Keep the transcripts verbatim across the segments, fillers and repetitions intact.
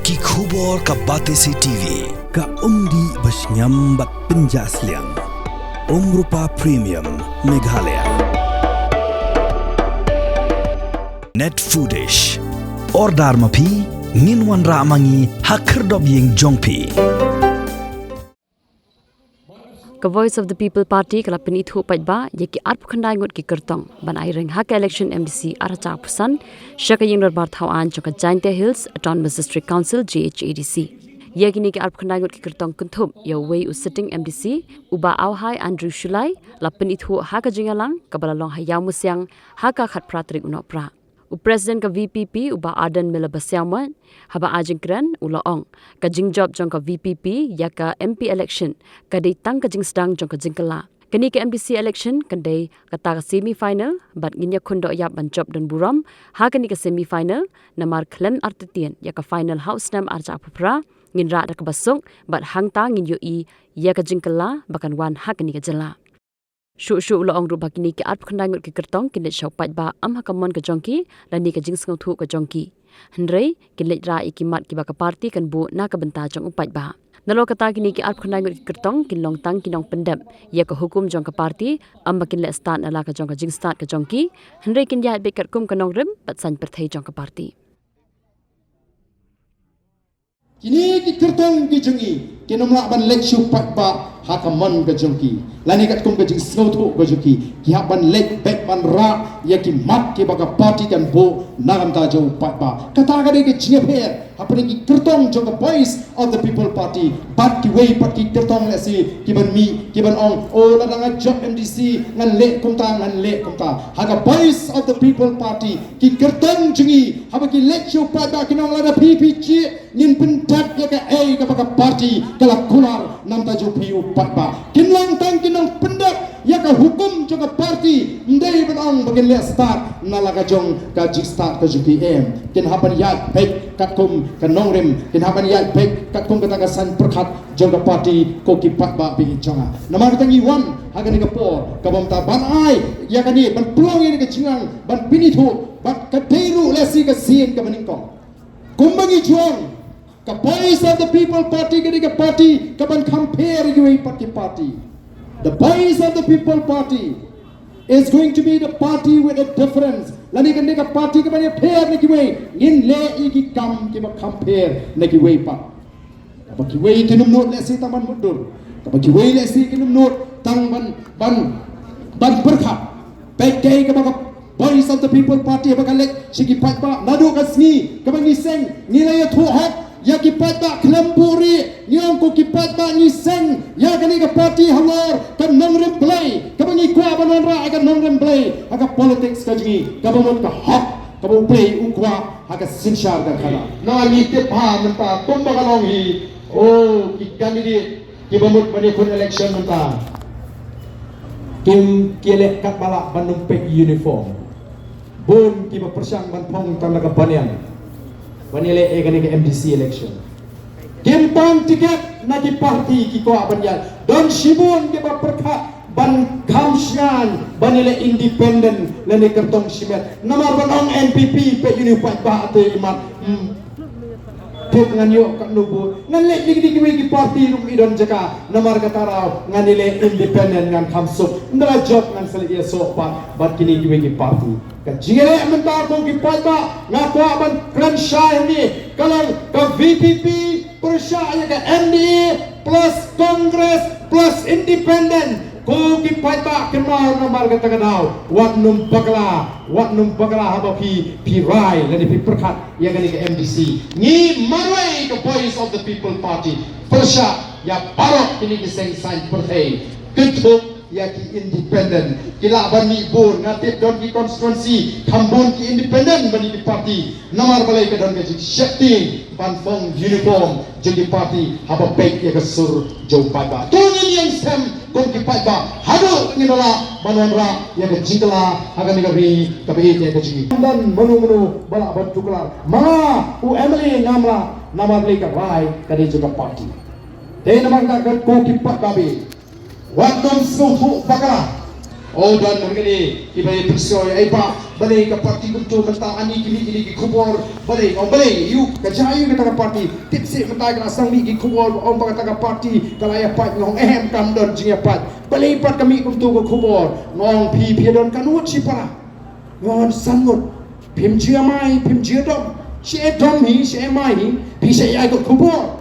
Ki khubor ka Batesi T V. Ka umdih ba shngiam bad pynjah sliang. Umrupa Premium Meghalaya. Net Foodish. Order ma phi, ngin wanrah ma ngi ha khyrdop ïing jong phi. Ka Voice of the People Party ka la pynithuh paidbah ïa ki arphew khyndai ngut ki kyrtong ban ai reng ha ka election M D C arhajar arphew san sha ka ïing dorbar thaw aiñ jong ka Jaintia Hills Autonomous District Council, J H A D C. Ïa kine ki arphew khyndai ngut ki kyrtong kynthup ïa uwei u sitting M D C, u Bah Auhai Andrew Shullai, la pynithuh ha ka jingïalang kaba la long ha Ïawmusiang ha ka khatphra tarik u Nohprah. U President ka V P P, u Bah Ardent Miller Basaiawmoit, haba ai jingkren u la ong, ka jingjop jong ka V P P ïa ka M P election ka dei tang ka jingsdang jong ka jingkylla. Kane ka M D C election kan dei kata ka semi final bad ngin ïakhun doh ïap ban jop don burom ha kane ka semi final, namar khlem artatien ïa ka final ha u snem arhajar arphew phra, ngin rah da kaba suk bad hangta ngin ïohi ïa ka jingkylla ba kan wan ha kane ka jylla. Shuh shuh u la ong ruh ba kine ki arphew khyndai ngut ki kyrtong kin leit sha u paidbah ym ha ka mon ka jong ki lane ka jingsngewthuh ka jong ki, hynrei kin leit rah ïa ki mat kiba ka party kan buh na ka bynta jong u paidbah. Nalor kata, kine ki arphew khyndai ngut ki kyrtong kin long tang ki nongpyndep ïa ka hukum jong ka party, ym ba kin leh stad na la ka jong ka jingstad ka jong ki, hynrei kin ïaid beit katkum ka nongrim bad saiñ pyrthei jong ka party. Kine ki kyrtong ki jong ngi kin ym lah ban leit sha u paidbah ha ka mon ka jong ki lane katkum ka jingsngewthuh ka jong ki. Ki hap ban leit beit ban rah ïa ki mat kiba ka party kan buh na ka bynta jong u paidbah. Kata ka dei ka jingïapher hapdeng ki kyrtong jong ka Voice of the People Party bad kiwei pat ki kyrtong lehse kiban mih kiban ong, "Oh, lada nga jop M D C ngan leh kumta, ngan leh kumta." Ha ka Voice of the People Party ki kyrtong jong ngi haba ki leit sha u paidbah kin ong, "Lada phi phi jied, ngin pyndep ïa kaei kaba ka party ka la kular na ka bynta jong phi u paidbah." Kin long tang ki nongpyndep ïa ka hukum jong ka party, ym dei ban ong ba kin leh stad na la ka jong ka jingstad ka jong ki, em. Kin hap ban ïaid beit katkum ka nongrim, kin hap ban ïaid beit katkum kata ka saiñ pyrkhat jong ka party, ko ki paidbah ba ïeit jong nga. Namar kata ngi wan ha kane ka por kaba mynta ban ai ïa kane, ban pynlong ïa kane ka jingnang, ban pynithuh, bad ka dei ruh lehse ka sien kaba nyngkong. Kumba ngi ju ong, ka Voice of the People Party ka dei ka party kaban compare ïa kiwei pat ki party. The Voice of the People Party is going to be the party with a difference. Lane kan dei ka party kaban ïapher na kiwei. Ngin leh ïa ki kam kiba compare na kiwei pat. Kaba kiwei kin ym nud lehse tang ban mutdur. Kaba kiwei lehse kin ym nud tang ban, ban, ban pyrkhat. Peit kaei kaba ka Voice of the People Party haba ka leit sha ki paidbah. Naduh ka sngi kaba ngi seng, ngi la ïathuh hok ïa ki paidbah khlem buhrieh. Ngi ong, ko ki paidbah, ngi seng ïa kane ka party halor ka nongrim Blei, kaba ngi kwah ban wanrah ïa ka nongrim Blei ha ka politics ka jong ngi, kaba mut ka hok kaba U Blei u kwah ha ka synshar ka khana. Ngi tip bha mynta kumba ka long hi, oh, ki candidate kiba mut ban ïakhun election mynta, kim, ki leh katba lah ban ym peit uniform. Bun kiba pyrshang ban phong tang da ka banian ban ïaleh ïa kane ka M D C election. Kim pan tiket na ki party, ki kwah ban ïaid. Don shibun kiba pyrkhat ban kham shngaiñ ban ïaleh independent lane kyrtong shimet. Namar ban ong N P P, peit ïa une u paidbah, te i mat, hmm, tip ngan ïoh katno vote. Ngan leit ïa kine kiwei ki party ruh, i don jaka. Namar kata ruh ngan ïaleh independent, ngan kham suk. Ynda la jop ngan sa leit ïasoh pat bad kine kiwei ki party. Ka jingïaleh mynta, ko ki paidbah, nga kwah ban kren shai hangne, ka long ka V P P pyrshah ïa ka N D A plus Congress plus Independent. Ko ki paidbah, kynmaw namar kata ka daw, wat nym bakla, wat nym bakla haba phi, phi rai lane phi pyrkhat ïa kane ka M D C. Ngi marwei ka Voice of the People Party pyrshah ïa baroh kine ki seng saiñ pyrthei. Kynthup ïa ki independent. Ki lah ban mih bun, nga tip don ki constituency kham bun ki independent ban ïa ki party. Namar balei? Ka don ka jingsheptieng ban phong uniform jong ki party haba peit ïa ka sur jong u paidbah. To ngin ïeng skhem kum ki paidbah haduh ngin da lah ban wanrah ïa ka jingkylla ha kane ka ri kaba ïeit ïa ka jong ngi. Don mano mano ba lah ban tuklar. Ma nga u M L A ngam lah, namar balei? Ka rai ka dei jong ka party. Te namar kata, ko ki paidbah, wat nym sngewthuh bakla. O don hangne kiba ïa pyrshah ïa, ai ba balei ka party kumto mynta ani ki mih kine ki khubor, balei, o balei ïa u ka jia ïa u kata ka party. Tip seh mynta ka la sdang mih ki khubor, ong ba kata ka party ka la ïa pait, nga ong ehem, kam don jingïapait. Balei pat ka mih kumto ka khubor? Nga ong phi, phi don katno ngut shipara? Nga ong san ngut. Phim jia mai, phim jia dom. Shi e dom hi, shi e mai hi, phi shi ai kot khubor.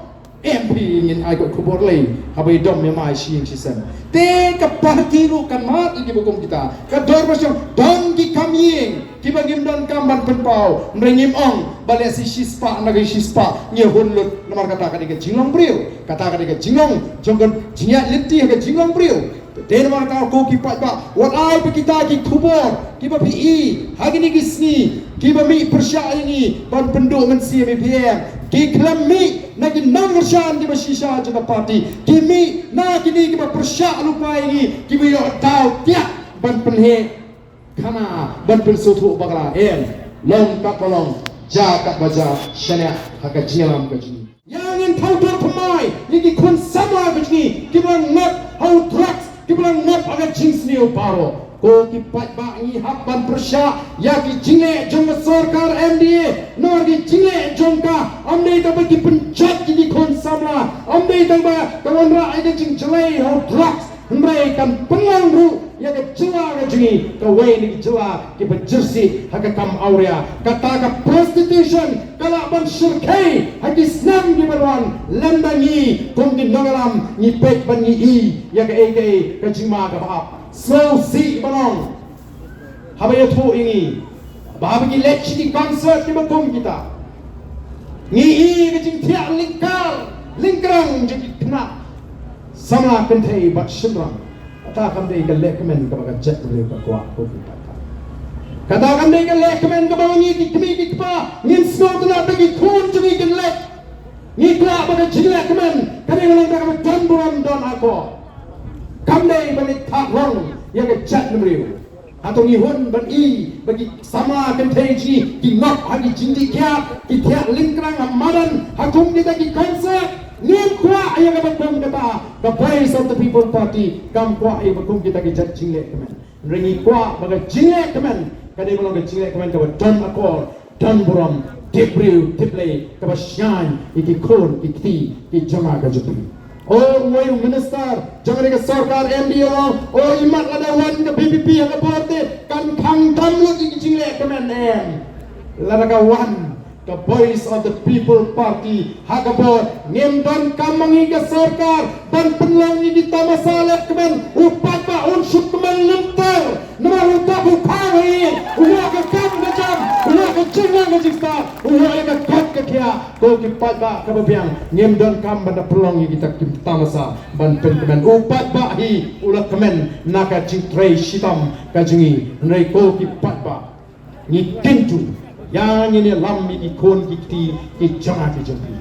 Em, phi ngin ai kot khubor lei haba i dom ïa mai shi ïing shi sem. Te ka party ruh kan mad ïa kiba kum kita. Ka dor ba shong don ki kam ïing kiba ngim don kam ban pynpaw. Hynrei ngim ong ba lehse shispah na ki shispah ngi hun lut, namar kata ka dei ka jinglong briew. Kata ka dei ka jinglong jong ka jingïaid lynti ha ka jinglong briew. Te namar kata ko ki paidbah, wat ai ba kita ki khubor kiba phi i ha kine ki sngi, kiba mih pyrshah ïa ngi ban pynduh mynsiem ïa phi em, ki khlem mih na ki nongkyrshan kiba shisha jong ka party, ki mih na kine kiba pyrshah lypa ïa ngi, kiba ïoh daw tiak ban pynheh khana, ban pynsngewthuh bakla em. Long katba long, jia katba jia, shaniah ha ka jingïalam ka jong ngi. Ïa ngin thaw dur thymmai ïa ki khun samla ka jong ngi kiba la ngop ha u drugs, kiba la ngop ha ka jingsniew baroh. Ko ki paidbah, ngi hap ban pyrshah ïa ki jingleh jong ka sorkar M D A. Namar ki jingleh jong ka, ym dei tang ba ki pynjot ïa ki khun samla, ym dei tang ba ka wanrah ïa ka jingjlei ha u drugs, hynrei kan pynlong ruh ïa ka jylla ka jong ngi kawei na ki jylla kiba jyrsieh ha ka kam awria. Kata ka prostitution ka lah ban shyrkhei ha ki snem kiba wan, lymda ngi kum ki nongïalam ngi peit ban ngi i ïa kaei kaei ka jingma kaba ap. Sngewsih ban ong, haba ïathuh ïa ngi ba haba ngi leit sha ki concert kiba kum kita, ngi i ka jingthiah lyngkar lyngkrang jong ki khynnah samla kynthei bad shynrang. Kata kam dei ka lehkmen kaba ka jaitbynriew ka kwah, ko ki paidbah. Kata kam dei ka lehkmen kaba ngi ki kmie ki kpa ngin sngewtynnat ba ki khun jong ngi kin leh. Ngi kwah ba ka jinglehkmen ka dei ka long kaba don burom don akor. Kam dei ban leit thad long ïa ka jaitbynriew. Hato ngi hun ban i ba ki samla kynthei jong ngi ki ngop ha ki jingdih kiad, ki thiah lyngkrang ha madan, ha kum kita ki concert? Ngim kwah ïa kaba kum kata. Ka Voice of the People Party kam kwah ïa kaba kum kita ki jait jinglehkmen. Hynrei ngi kwah ba ka jinglehkmen ka dei ban long ka jinglehkmen kaba don akor, don burom, tip briew tip Blei, kaba shngaiñ ïa ki khun ki kti ki jong nga ka jong phi. O uwei u minister jong kane ka sorkar M D A u ong, o imat lada wan ka V P P ha ka bor te kan khang dam lut ïa ki jinglehkmen, em. Lada ka wan ka Voice of the People Party ha ka bor, ngim donkam ma ngi ka sorkar ban pynlong ïa ki tamasa lehkmen. U paidbah un shu kmen lynter. Namar u dap u khaw hi, u ïoh ka kam ka jam, u ïoh ka jingnang ka jingstad, u ïoh ïa ka kot ka khiah. Ko ki paidbah kaba biang, ngim donkam ban da pynlong ïa kita ki tamasa ban pynkmen. U paidbah hi u la kmen na ka jingtrei shitom ka jong ngi. Hynrei ko ki paidbah, ngi kyntu ïa ngin ïalam ïa ki khun ki kti ki jong nga ki jong phi.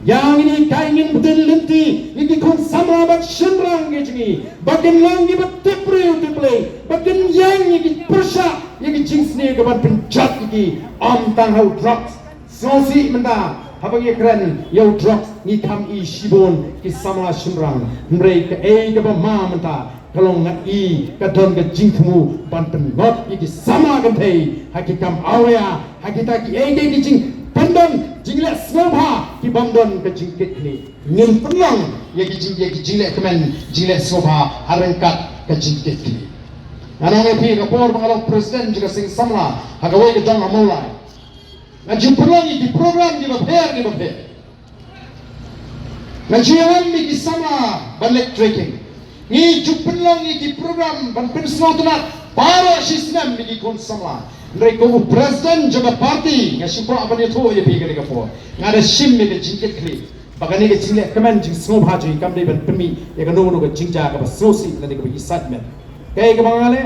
Ïa ngin hikai, ngin btin lynti ïa ki khun samla bad shynrang ki jong ngi ba kin long kiba tip briew tip Blei, ba kin ïeng ïa ki, pyrshah ïa ki jingsniew kaban pynjot ïa ki, ym tang ha u drugs. Sngewsih mynta haba ngi kren ïa u drugs ngi kham i shibun ki samla shynrang. Hynrei kaei kaba ma mynta ka long, nga i ka don ka jingthmu ban pynngop ïa ki samla kynthei ha ki kam awria, ha kita kiei kiei ki jingpyndon jingleh sngewbha ki bym don ka jingkitkhlieh. Ngin pynlong ïa ki jing, ïa ki jinglehkmen jingleh sngewbha ha ryngkat ka jingkitkhlieh. Nga ong ïa phi, ka por ba nga long president jong ka seng samla ha kawei ka dong ha Mawlai, nga ju pynlong ïa ki program kiba pher kiba pher. Nga ju ïalam ïa ki samla ban leit trekking. Ngi ju pynlong ïa ki program ban pynsngewtynnat baroh shi snem ïa ki khun samla. Hynrei kum u president jong ka party, nga shu kwah ban ïathuh ïa phi kane ka por. Nga da shim ïa ka jingkitkhlieh ba kane ka jinglehkmen jingsngewbha jong ngi kam dei ban pynmih ïa kano kano ka jingjia kaba sngewsih lane kaba excitement. Kaei kaba nga leh,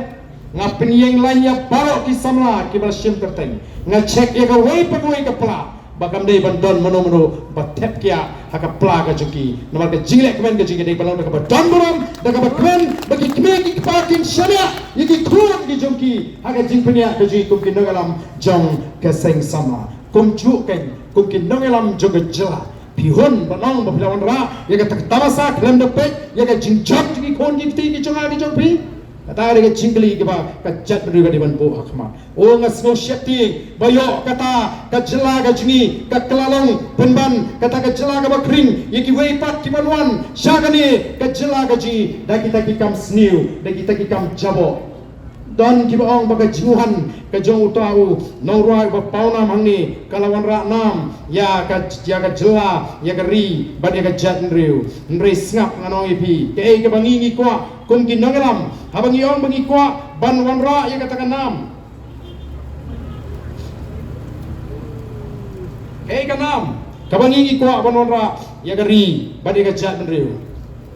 nga pynïeng lain ïa baroh ki samla kiba la shim kyrteng. Nga check ïa kawei pa kawei ka pla ba kam dei ban don mano mano ba thep kiad ha ka pla ka jong ki. Namar ka jinglehkmen ka jong ki ka dei ban long da kaba don burom, da kaba kmen ba ki kmie ki kpa kin shaniah ïa ki khun ki jong ki ha ka jingpynïaid ka jong ki kum ki nongïalam jong ka seng samla. Kumjuh keiñ kum ki nongïalam jong ka jylla, phi hun ban ong ba phi la wanrah ïa kata ka tamasa khlem da peit ïa ka jingjop jong ki khun ki kti ki jong nga ki jong phi? Kata ka dei ka jingkylli kaba ka jaitbynriew ka dei ban buh ha khmat. O nga sngew sheptieng ba ïoh kata ka jylla ka jong ngi ka kylla long pynban kata ka jylla kaba khring ïa kiwei pat kiban wan sha kane ka jylla ka jong ngi da kita ki kam sniew, da kita ki kam jaboh. Don kiba ong ba ka jingwan ka jong uta u nongrwai uba paw nam hangne ka la wanrah nam ïa ka, ïa ka jylla, ïa ka ri bad ïa ka jaitbynriew. Hynrei sngap, ngan ong ïa phi, kaei kaba ngi ngi kwah kum ki nongïalam haba ngi ong ba ngi kwah ban wanrah ïa kata ka nam? Kaei ka nam kaba ngi ngi kwah ban wanrah ïa ka ri bad ïa ka jaitbynriew?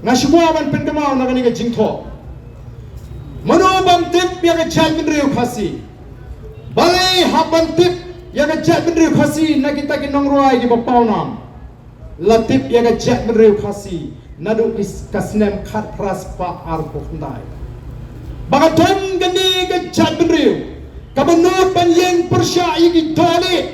Nga shu kwah ban pynkynmaw na kane ka jingthoh. Mano bym tip ïa ka jaitbynriew Khasi? Balei hap ban tip ïa ka jaitbynriew Khasi na kita ki nongrwai kiba paw nam? La tip ïa ka jaitbynriew Khasi naduh ki s-, ka snem khatphra spah arphew khyndai. Ba ka don kane ka jaitbynriew kaba nud ban ïeng pyrshah ïa ki dohlieh,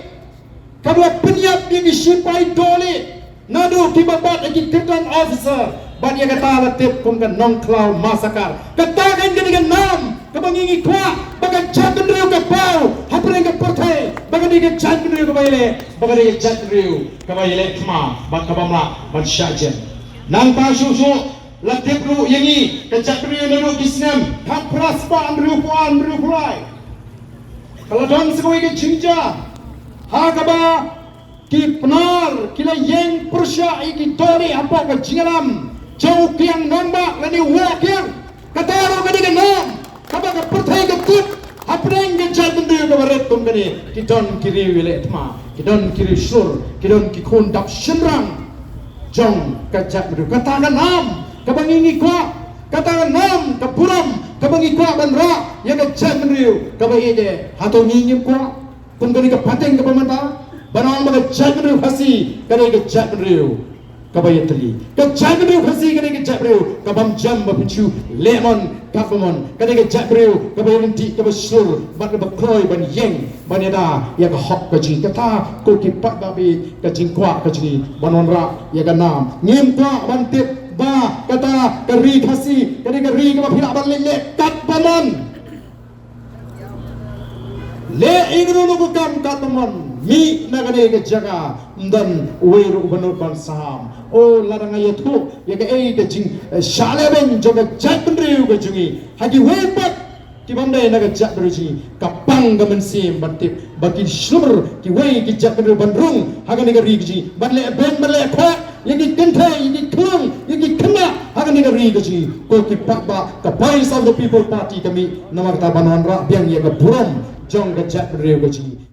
kaba la pynïap ïa ki shipai dohlieh, naduh kiba bat ïa ki kyrdan officer, bad ïa kata la tip kum ka Nongkhlaw Massacre. Kata kan ka dei ka nam kaba ngi ngi kwah ba ka jaitbynriew ka paw hapdeng ka pyrthei ba ka dei ka jaitbynriew kaba ïaleh, ba ka dei ka jaitbynriew kaba ïaleh thma bad kaba mlak ban shah jem. Nangta shuh shuh la tip ruh ïa ngi ka jaitbynriew naduh ki snem khatphra spah hynriewphew ar hynriewphew lai. Ka la don sa kawei ka jingjia ha kaba ki Pnar ki la ïeng pyrshah ïa ki dohlieh hapoh ka jingïalam jong u kiang nangbah lane u woh kiang. Kata ruh ka dei ka nam kaba ka pyrthei ka tip hapdeng ka jaitbynriew kaba rit kum kane. Ki don ki riew ïaleh thma, ki don ki riew shlur, ki don ki khun dap shynrang jong ka jaitbynriew. Kata ka nam kaba ngi ngi kwah, kata ka nam ka burom kaba ngi kwah ban rah ïa ka jaitbynriew kaba ïeit. Hato ngi ngim kwah kum kane ka pateng kaba mynta ban ong ba ka jaitbynriew Khasi ka dei ka jaitbynriew kaba ïatylli? Ka jaitbynriew Khasi ka dei ka jaitbynriew ka bym jem ba pynshoi lehmon katba mon. Ka dei ka jaitbynriew kaba ïaryntih, kaba shlur bad kaba kloi ban ïeng ban ïada ïa ka hok ka jong ngi. Kata ko ki paidbah, ka jingkwah ka jong ngi ban wanrah ïa ka nam. Ngim kwah ban tip ba kata ka ri Khasi ka dei ka ri kaba phi lah ban leit leh katba mon. Leh ïa kano kano ka kam katba mon, mih na kane ka jaka, ym don uwei ruh uba nud ban saham. O, lada nga ïathuh ïa kaei ka jing, eh, shah lehbeiñ jong ka jaitbynriew ka jong ngi ha kiwei pat ki bym dei na ka jaitbynriew jong ngi, ka pang ka mynsiem ban tip ba ki shlur kiwei ki jaitbynriew ban rung ha kane ka ri ka jong ngi, ban leh beiñ ban leh khoh ïa ki kynthei, ïa ki khlung, ïa ki khynnah ha kane ka ri ka jong ngi. Ko ki paidbah, ka Voice of the People Party ka mih namar kata ban wanrah biang ïa ka burom jong ka jaitbynriew ka jong ngi.